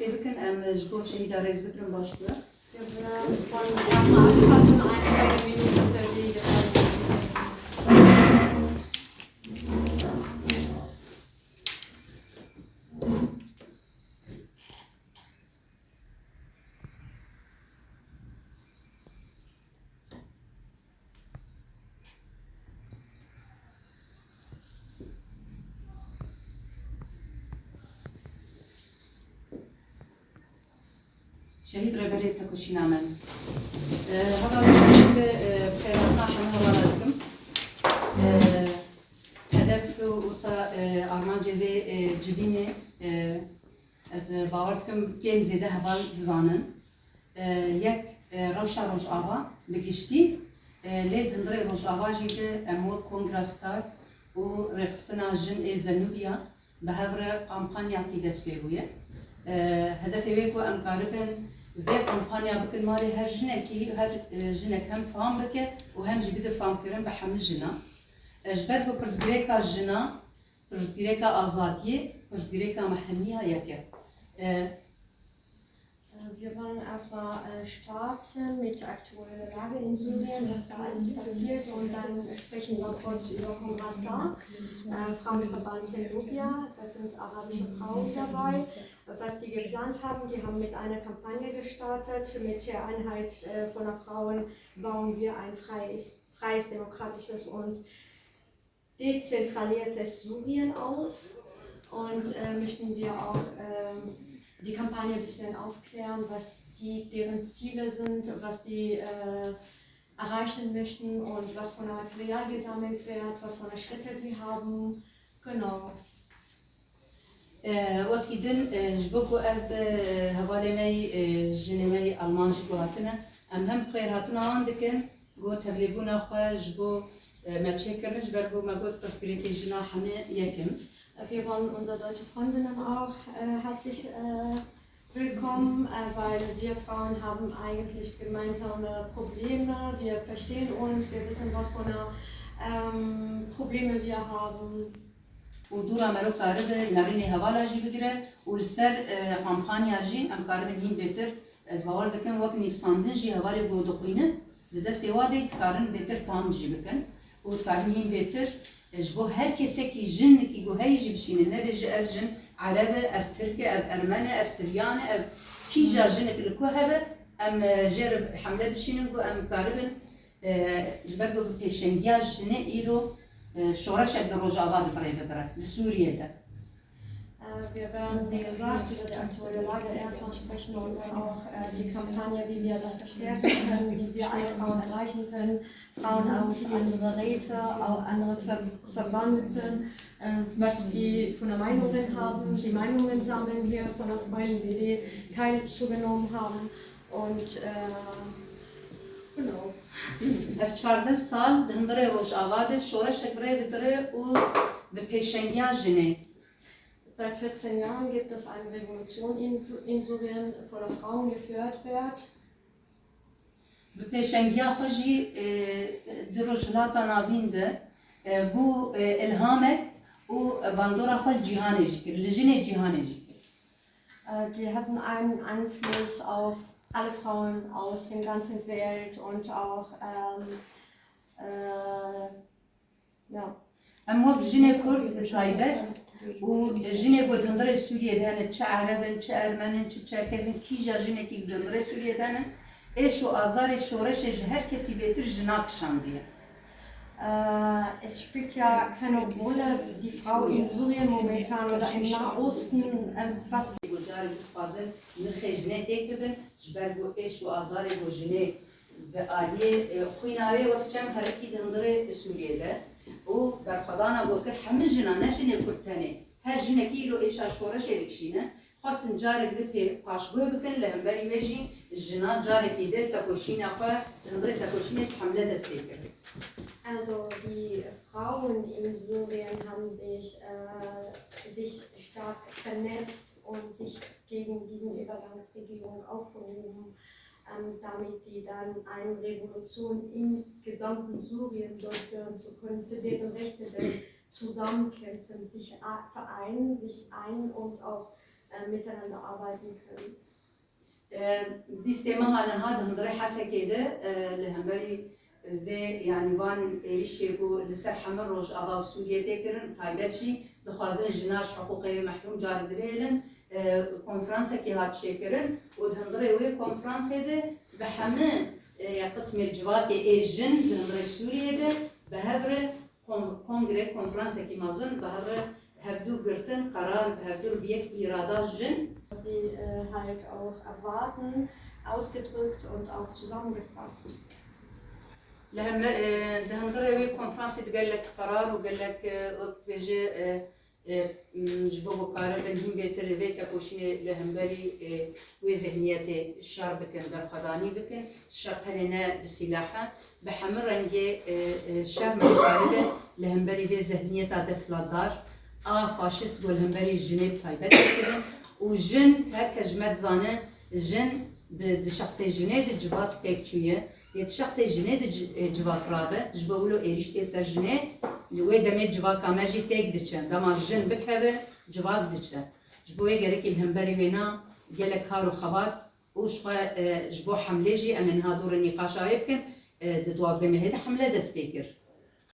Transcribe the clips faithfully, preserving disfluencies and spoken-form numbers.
Bikin, em ji bo şehîda rêz bikirin, baş dibe. Wir wollen erstmal abwarten, eine kleine Minute für die Şehîd Rêberê Tekoşîna me. E, hevalên Sûriyê, e, bi xêrhatina hemû hevala dikim. E, hedef û wisa, e, armancê vê, e, civînê, e, ez, e, bawer dikim kêm zêde heval dizanin. E, yek, e, rewşa Rojava bi giştî, e, lê di hundirê Rojava jî de em wek Kongra Star û Rêxistina Jin ê Zenûbiya bi hev re kampanyakî dest pê bûye. E, hedefê wê ku em karibin vê kampanya bikin malê her jinekî, her, e, jinek hem fam bike û hem jî bide famkirin bi hemû jinan. E, ji ber ku pirsgirêka jinan, pirsgirêka azadiyê, pirsgirêka me hemiya yek e. E, Äh, wir wollen erstmal, äh, starten mit der aktuellen Lage in Syrien, was da alles passiert, und dann sprechen wir kurz über Kongra Star, äh, Frauenverband Zenobia. Da sind arabische Frauen dabei. Was die geplant haben, die haben mit einer Kampagne gestartet, mit der Einheit, äh, von der Frauen bauen wir ein freies, freies, demokratisches und dezentralisiertes Syrien auf und, äh, möchten wir auch, ähm, die Kampagne ein bisschen aufklären, was die, deren Ziele sind, was die, äh, erreichen möchten und was für ein Material gesammelt wird, was für Schritte die haben. Genau. E, wekî din, e, ji bo ku ev, e, hevalê me yî, e, jinê me yî Alman jî ku hatine, em hem xêrhatina wan dikin, ku tevlîbûna xwe ji bo, e, me çêkirin, ji ber ku me got pirsgirêkê jina hemê yek in. Wir wollen unsere deutsche Freundinnen auch, äh, herzlich, äh, willkommen, äh, weil wir Frauen haben eigentlich gemeinsame Probleme. Wir verstehen uns, wir wissen, was für eine, ähm, Probleme wir haben. Û dûra mero karibe nerînê hevala jî bigire û li ser, e, kampanya jî em karibin hîn bêtir, ez bawer dikim wek nivîsandin jî hevalê ku dixwînin, di destê wa de dikarin bêtir fam jî bikin û dikarin hîn bêtir, e, ji bo her kesekî jinekî ku heyî jî bişînin, nebêje ev jin Ereb e, ev Tirk e, ev Ermen e, ev Siryan e, ev kîja jinek li ku hebe, em, e, jê re hemle bişînin ku em karibin E, ji ber ku bi pêşengiya jinê îro, e, şoreşek di Rojava de bi rê ve dire, li Sûriyê de. Äh, wir werden, wie gesagt, über die aktuelle Lage erstmal sprechen und dann auch, äh, die Kampagne, wie wir das verstärken können, wie wir alle Frauen erreichen können, Frauen aus anderen Räten, auch andere Ver-, Verbanden, äh, was die für eine Meinungen haben, die Meinungen sammeln hier von den Freunden, die, die teilzugenommen haben. Und, äh, genau. Ev çardeh sal di hundirê Rojava de şoreşek bi rê ve dire û bi pêşengiya jinê. Seit vierzehn Jahren gibt es eine Revolution in, in Syrien, von der Frauen geführt wird. Bi pêşengiya xwe jî, e, di Rojhilata Navîn de, e, bû, e, ilhamek û bandora xwe li cîhanê jî kir, li jinê cîhanê jî kir. Äh, die hatten einen Einfluss auf alle Frauen aus der ganzen Welt und auch, ähm, äh, ja. Em wek jinê Kurd bi taybet û jinê ku di hundirê Sûriyê de hene, çi Ereb in, çi Ermen in, çi Çerkez in, kîja jinekî ku di hundirê Sûriyê de hene, êş û azarê şoreşê ji her kesî bêtir jina kişandiye. Äh, es spielt ja keine Rolle, die Frau in Syrien momentan oder im Nahosten, äh, was Ku carek dixwazin nirxê jinê têk bibin, ji ber ku êş û azarê ku jinê bi aliyê, e, xwîna wê wek çem herekî di hundirê Sûriyê de û berxwedana ku kir hemî jina, ne jinê Kurd tenê, her jinekî îro êşa şoreşê dikişîne, xwestin carek di pê paşguh bikin, li hemberî wê jî jinan carekî di tekoşîna xwe, di hundirê tekoşînê hemle dest pê kirin. Also die Frauen in Syrien haben sich, äh, sich stark vernetzt und sich gegen diese Übergangsregierung aufgehoben, ähm, damit die dann eine Revolution im gesamten Syrien durchführen zu können, für deren Rechte dann zusammenkämpfen, sich a-, vereinen, sich ein und auch äh, miteinander arbeiten können. Bîstê meha niha di hundirê Hesekê de li hemberî vê, yanî van êrişê ku li ser hemû Rojava û Sûriyê tê kirin, taybet jî dixwazin jina ji hiqûqê wê mehrûm carek dibihêlin, konferansekî hat çêkirin û di hundirê wê konferansê de bi hemû qismê civakê ê jin di hundirê Sûriyê de bi hev re Kon-, kongre, konferansekî mezin bi hev re hevdû girtin, qerar bi hevdû re bi yek îrada jin. Sie äh, halt auch erwarten, ausgedrückt und auch zusammengefasst. Li hemle, e, di hundirê wê konferansê de gelek qerar û gelek, e, wek dibêje, e, e, m, ji bo ku karibin hîn bêtir vê tekoşînê li hemberî, e, wê zihniyetê şer bikin, berxwedanî bikin, şer tenê ne bi sîlah e, bi hemû rengê, e, e, şer me dikaribe li hemberî vê zihniyeta desthilatdar a faşîst ku li hemberî jinê bi taybet dikirin û jin, her kes ji me dizane, jin bi, di şexsê jinê de civak pêk çûye, yê di şexsê jinê de ci-, e, civak rabe, ji bo wilo êrîş tê ser jinê, wê demê civaka me jî têk diçe. Dema jin bikeve, civak diçe. Ji bo wê gerekî li hemberî wêna gelek kar û xebat û ji xwe, e, ji bo hemlê jî em ê niha dû re nîqaşa wê bikin, e, di duwazdeh mehê de hemle dest pê kir.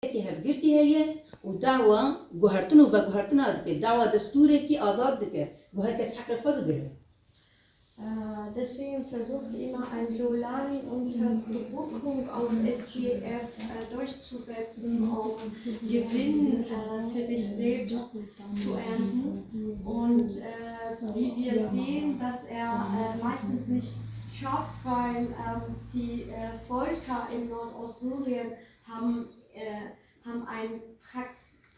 Yekî hevgirtî heye û dawa guhertin û veguhertina dike, dawa destûrekî azad dike ku her kes heqê xwe bigire. Äh, deswegen versucht immer Al-Jolani Unterdrückung auf S D F äh, durchzusetzen, um Gewinn äh, für sich selbst zu ernten. Und äh, wie wir sehen, dass er äh, meistens nicht schafft, weil ähm, die äh, Völker in Nordostsyrien haben, äh, haben ein prax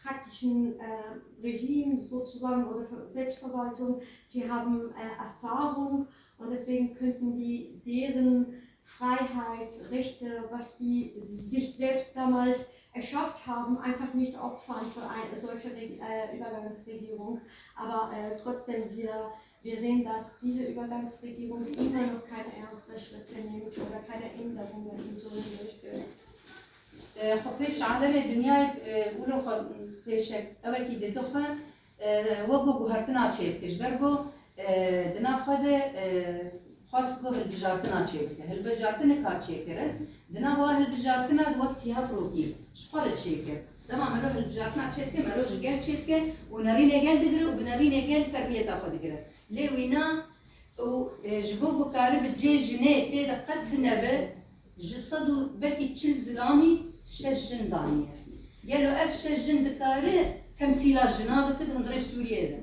praktischen äh, Regime sozusagen oder Ver- Selbstverwaltung, die haben äh, Erfahrung und deswegen könnten die deren Freiheit, Rechte, was die sich selbst damals erschafft haben, einfach nicht opfern für eine solche Re äh, Übergangsregierung. Aber äh, trotzdem, wir, wir sehen, dass diese Übergangsregierung immer noch keine ernsten Schritte nimmt oder keine Änderungen in Syrien durchführt. Xwe pêş alemê dinyayê wilo xwe pêşek ewekî didixwe, wek ku guhertina çêdike. Ji ber ku di nav xwe de xwest ku hilbijartina çêbike. Hilbijartinek hat çêkirin. Di nava hilbijartina de wek tiyatrokî ji xwe re çêkir. Dema mero hilbijartina çêdike, mero ji gel çêdike û nerînê gel digire û bi nerînê gel fermiyeta xwe digire. Lê wîna û e, ji bo ku karibe cê jinê tê de qet tune be, ji sed û belkî çil zilamî şeş jin daniye. Gelo ev şeş jin dikare temsîla jina bike di hundirê Sûriyeyê de?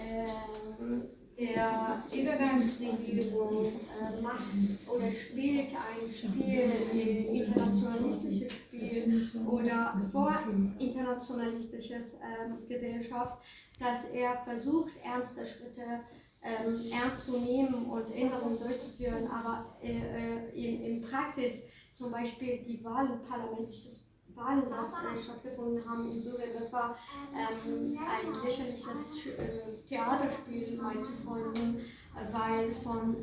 Ähm, Der Übergangsregierung äh, macht oder spielt ein Spiel, ein internationalistisches Spiel oder vorinternationalistisches ähm, Gesellschaft, dass er versucht, ernste Schritte ähm, ernst zu nehmen und Änderungen durchzuführen, aber äh, äh, in, in Praxis zum Beispiel die Wahlen, parlamentarisches Wahlen, was äh, stattgefunden haben in Syrien, das war ähm, ein lächerliches Sch- äh, Theaterspiel, meinte Freundin, äh, weil von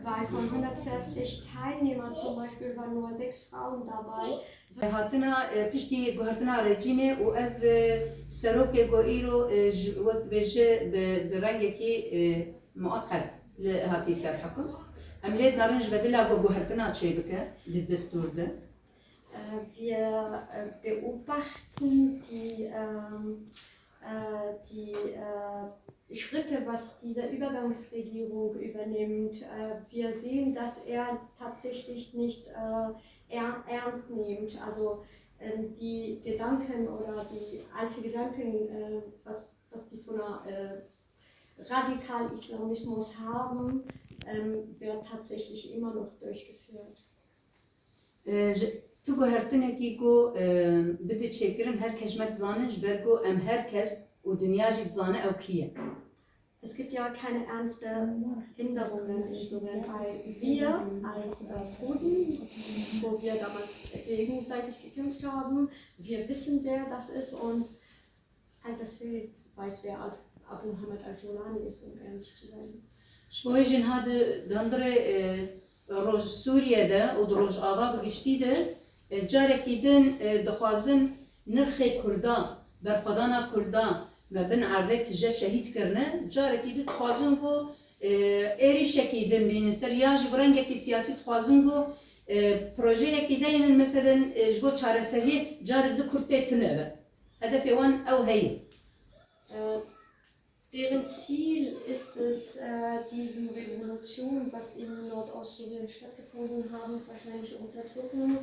weil von hundertvierzig Teilnehmer zum Beispiel waren nur sechs Frauen dabei. Hatina e, piştî guhertina rejîmê û ev e, serokê ku îro e, ji, wek dibêje bi, bi rengekî e, mueqet li hatî ser hikum. Em lê dinerin ji bedila ku guhertina çêbike di destûr de. Äh, wir äh, beobachten die, ähm, äh, die äh, Schritte, was diese Übergangsregierung übernimmt. Äh, wir sehen, dass er tatsächlich nicht äh, er ernst nimmt. Also ähm, die Gedanken oder die alte Gedanken, äh, was, was die von der äh, Radikalislamismus haben, ähm, wird tatsächlich immer noch durchgeführt. E, ji, tu guhertinekî ku e, bide çêkirin, her kes ji me dizane, ji ber ku em her kes û dinya jî dizane ew kî ye. Es gibt ja keine ernste Änderungen in Syrien, weil wir als äh, Kurden, wo wir damals gegenseitig gekämpft haben, wir wissen, wer das ist und halt das fehlt, weiß, wer Ab- Abu Muhammad al-Jolani ist, um ehrlich zu sein. Ji bo wê jî niha di di hundirê e, Roj Sûriye de û di Rojava bi giştî de e, carekî din e, dixwazin nirxê Kurda, berxwedana Kurda, Me bin erdê tije şehîd kirine. Carekî di dixwazin ku, e, êrîşekî din bînin ser, ya jî bi rengekî siyasî dixwazin ku, e, projeyekî deynin, meselen, e, ji bo çareseriyê carek di kurtê tune be. Hedefê wan ew heye. Äh, deren Ziel ist es, äh, diesen Revolutionen, was in Nordostsyrien stattgefunden haben, wahrscheinlich unterdrücken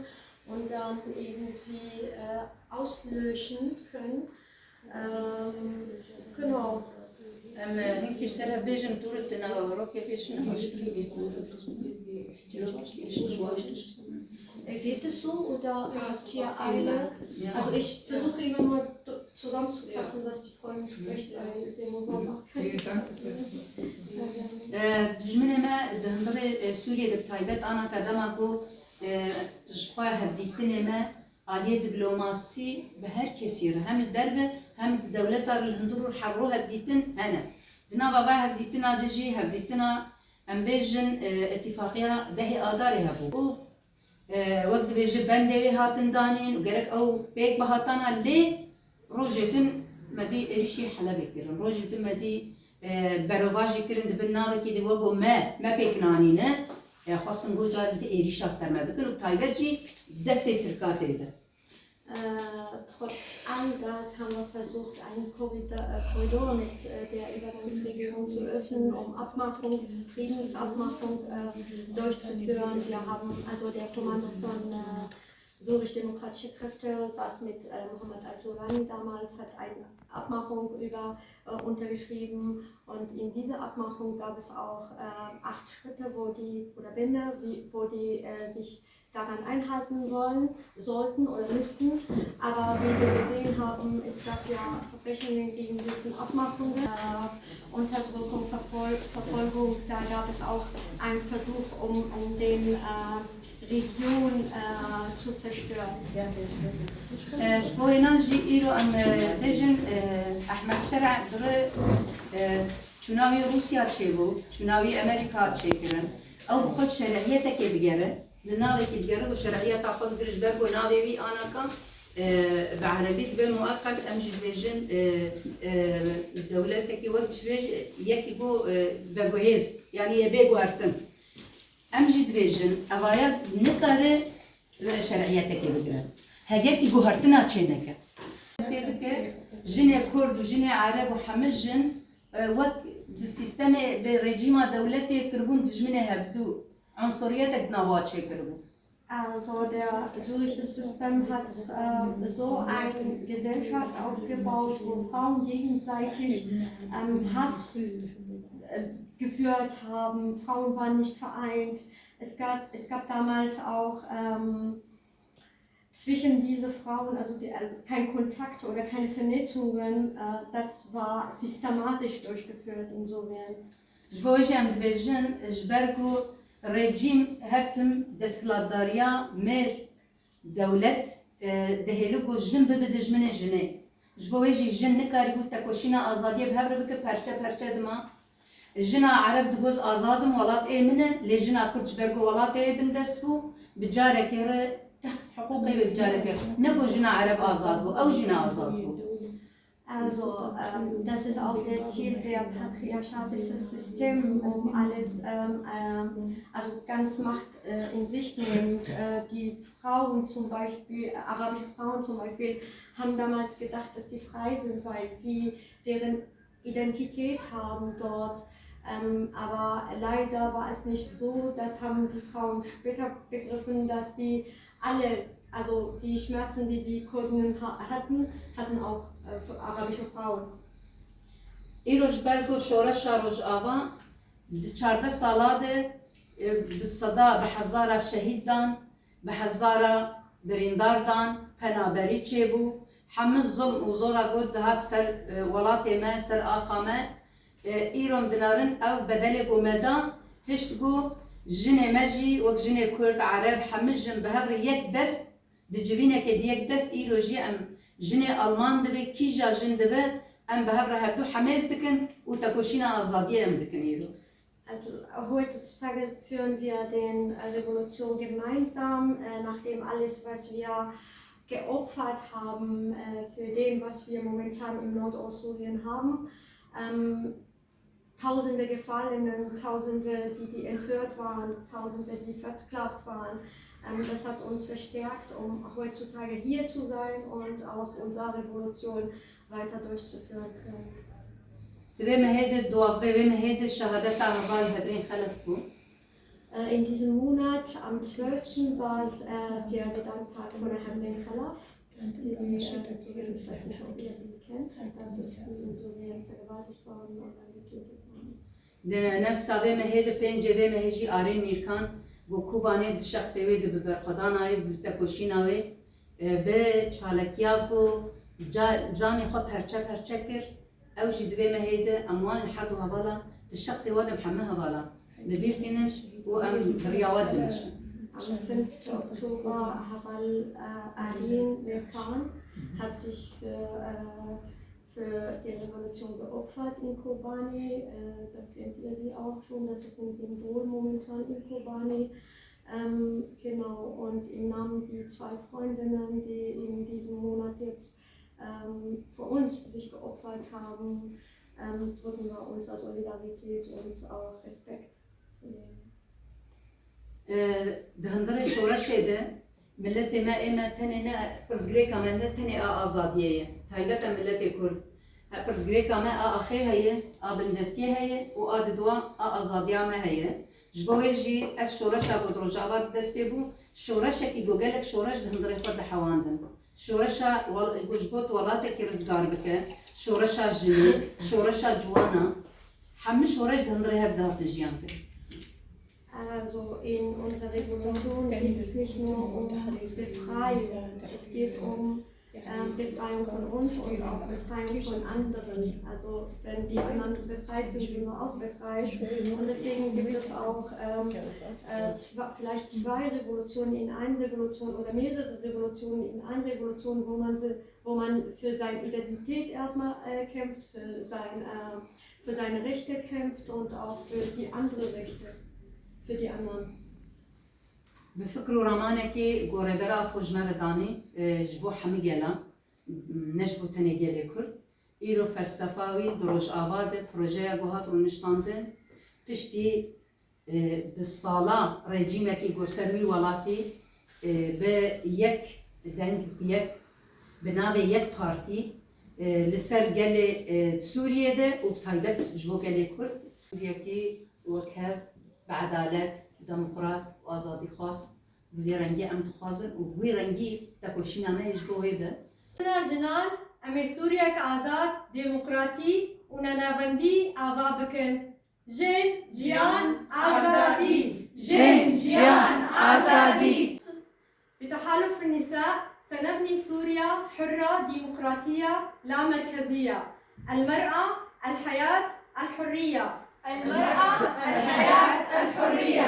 und dann irgendwie, äh, auslöschen können. Ähm, genau. Em, e, hinkî ser hev bêjin, tu tu nava rokê pêşin, aşkî. Äh, geht es so oder habt ihr eine? Ja. Also ich versuche immer mal d- zusammenzufassen, was die Freundin spricht, weil wir muss auch noch E, dijminê me di hundirê, e, Sûriyê de bi taybet ana ke dema ku, e, ji xwe hevdîtinê me aliyê diplomasî bi her kesî re, hem li derve hem dewleta li hundir û her ro hevdîtin hene. Di nava va hevdîtina de jî hevdîtina, em bêjin, e, îtîfaqiya dehê Adarê hebû. Û, e, wek dibêje bendê wê hatin danîn û gerek ew pêk bihatana lê rojê din me dî êrîşî Helebê kirin. Rojê din me dî, e, berovajî kirin di bin navekî de wek ku me, me pêk nanîne. E, xwestin ku carê dî êrîşa ser me bikin û taybet jî destê Tirka tê de. Äh, trotz all das haben wir versucht, einen Korridor, äh, Korridor mit, äh, der Übergangsregierung zu öffnen, um Abmachung, Friedensabmachung, äh, durchzuführen. Wir haben, also der Kommando von, äh, syrisch-demokratische Kräfte saß mit, äh, Mohammed al-Jolani damals, hat eine Abmachung über, äh, untergeschrieben. Und in dieser Abmachung gab es auch, äh, acht Schritte, wo die, oder Bände, wie, wo die, äh, sich daran einhalten wollen, sollten oder müssten. Aber wie wir gesehen haben, es gab ja Verbrechungen gegen diese Abmachungen, äh, Unterdrückung, Verfol Verfolgung. Da gab es auch einen Versuch, um, um den, äh, Region, äh, zu zerstören. E, ji bo wêna jî îro em, e, bêjin, e, Ehmed Şer'a dire, e, çûna wî Rûsya çêbû, çûna wî Amerîka çêkirin. Ew bi xwe şer'iyetekê digere, li navekî digere û şer'iyeta xwe digire, ji ber ku navê wî anaka, e, bi erebî dibe mueqqet, em jî dibêjin, e, e, dewletekî wek ji vê yekî ku, e, veguhêz, yanî yê bê guhertin. Em jî dibêjin, evaya nikare şer'iyeteke bigire. Hegekî guhertina çêneke. Pê bike, jinê Kurd û jinê Ereb û hemî jin, e, wek bi sîstemê, bi rejîma dewletê kiribûn dijminê hevdû. Unsuriyetek di nava çêkiribû. Also der syrische System hat, äh, so eine Gesellschaft aufgebaut, wo Frauen gegenseitig, ähm, Hass, äh, geführt haben. Frauen waren nicht vereint. Es gab, es gab damals auch, ähm, zwischen diese Frauen, also, die, also kein Kontakt oder keine Vernetzungen. Äh, das war systematisch durchgeführt insofern. Ji bo wê jî em dibêjin, ji ber ku rejîm her tim desthilatdariya mêr, dewlet, e, dihêli ku jin bibe dijminê jinê. Ji bo wê jî jin nikarîbû tekoşîna azadiyê bi hev re bike, perçe perçe dima. Jina Ereb digot, azad im, welat ê min e, lê jina Kurd ji ber ku welatê wê bindest bû, bi carekê re text hiqûqê wê bi carekê re. Ne ku jina Ereb azad bû, ew jî ne azad bû. Also, ähm, das ist auch der Ziel der patriarchatischen System, um alles, ähm, ähm, also ganz Macht, äh, in sich nimmt. Äh, die Frauen zum Beispiel, äh, arabische Frauen zum Beispiel, haben damals gedacht, dass sie frei sind, weil die deren Identität haben dort. Ähm, aber leider war es nicht so, das haben die Frauen später begriffen, dass die alle, also die Schmerzen, die die Kurdinnen ha hatten, hatten auch, äh, arabische Frauen. Îro ji ber ku şoreşa Rojava di çardeh sala de, e, bi seda, bi hezara şehîd dan, bi hezara birîndar dan, penaberî çêbû. Hemî zilm û zora ku dihat ser, e, welatê me, ser axa me, e, îro em dinarin ev bedelê ku me da, hişt ku jinê me jî wek jinê Kurd, Ereb, hemî jin bi hev re yek dest di civînekê di yek dest, îro jî em jinê Alman dibe, kîja jin dibe, em bi hev re hevdu hemêz dikin û tekoşîna azadiyê em dikin îro. Also heutzutage führen wir den, äh, Revolution gemeinsam, äh, nachdem alles, was wir geopfert haben, äh, für den, was wir momentan im Nordostsyrien haben. Ähm, Tausende Gefallenen, Tausende, die, die entführt waren, Tausende, die versklavt waren. Ähm, das hat uns verstärkt, um heutzutage hier zu sein und auch unsere Revolution weiter durchzuführen können. Di vê mehê de, duwazdeh vê mehê de şehadeta heval Hevrên Xelef bû. Äh, in diesem Monat, am zwölften, war es, äh, der Gedenktag von Hevrin Xelef. Die, äh, Syrien, ich weiß nicht, ob ihr die kennt, das ist in Syrien vergewaltigt worden und dann getötet worden. Di nefsa vê mehê de, pêncê vê mehê jî Arîn Mîrkan, ku Kobanê di şexsê wê de bi berxwedanayê, bi tekoşîna wê, e, bi çalakiya ku ca-, canê xwe perçe perçe kir, ew jî di vê mehê de em wan her du hevala di şexsê we de bi hemî hevala li bîr tînin û em bi riya we dimîşin. Am fünften Oktober, Heval, äh, Arîn Mîrkan hat sich für, äh, für die Revolution geopfert in Kobani. Äh, das kennt ihr sie auch schon, das ist ein Symbol momentan in Kobani. Ähm, genau, und im Namen die zwei Freundinnen, die in diesem Monat jetzt, ähm, für uns sich geopfert haben, ähm, drücken wir unsere Solidarität und auch Respekt. Di hundirê şoreşê de, miletê me, ê me tenê ne pirsgirêka me ne tenê a azadiyê ye, taybet e miletê Kurd. He, pirsgirêka me a axê heye, a bindestiyê heye û a diduwa a azadiya me heye. Ji bo wê jî ev şoreşa ku di Rojava de dest pê bû, şoreşekî ku gelek şoreş di hundirê xwe dihewandin. Şoreşa wel-, ku ji bo tu welatekî rizgar bike, şoreşa jinê, şoreşa ciwana, hemî şoreş di hundirê hev dihatin jiyan kirin. Also in unserer Revolution geht es nicht nur um Befreiung, es geht um ähm, Befreiung von uns und auch Befreiung von anderen. Also wenn die anderen befreit sind, sind wir auch befreit. Und deswegen gibt es auch ähm, äh, zwa- vielleicht zwei Revolutionen in einer Revolution oder mehrere Revolutionen in einer Revolution, wo man, se- wo man für seine Identität erstmal äh, kämpft, für, sein, äh, für seine Rechte kämpft und auch für die anderen Rechte, für die anderen. Bi fikr û ramanekî ku rêbera xwe ji me re danî, e, ji bo hemî gela, ne ji bo tenê gelê Kurd. Îro felsefa wî di Rojava de projeya ku hat rûniştandin, piştî, e, bi sala rejîmekî ku ser wî welatî, e, bi yek deng, bi yek, bi navê yek partî, e, li ser gelê, e, Sûriyê de û bi taybet ji bo gelê Kurd. Sûriyekî wekhev, bi edalet, demokrat û azadîxwaz bi vê rengî em dixwazin û bi wî rengî tekoşîna me yê ji bo wê be. Jinan, em ê Sûriyek azad, demokratî û nenavendî ava bikin. Jin, jiyan, azadî! Jin, jiyan, azadî! بتحالف النساء سنبني سوريا حرة ديمقراطية لا مركزية. المرأة، الحياة، الحرية. المرأة، الحياة، الحرية.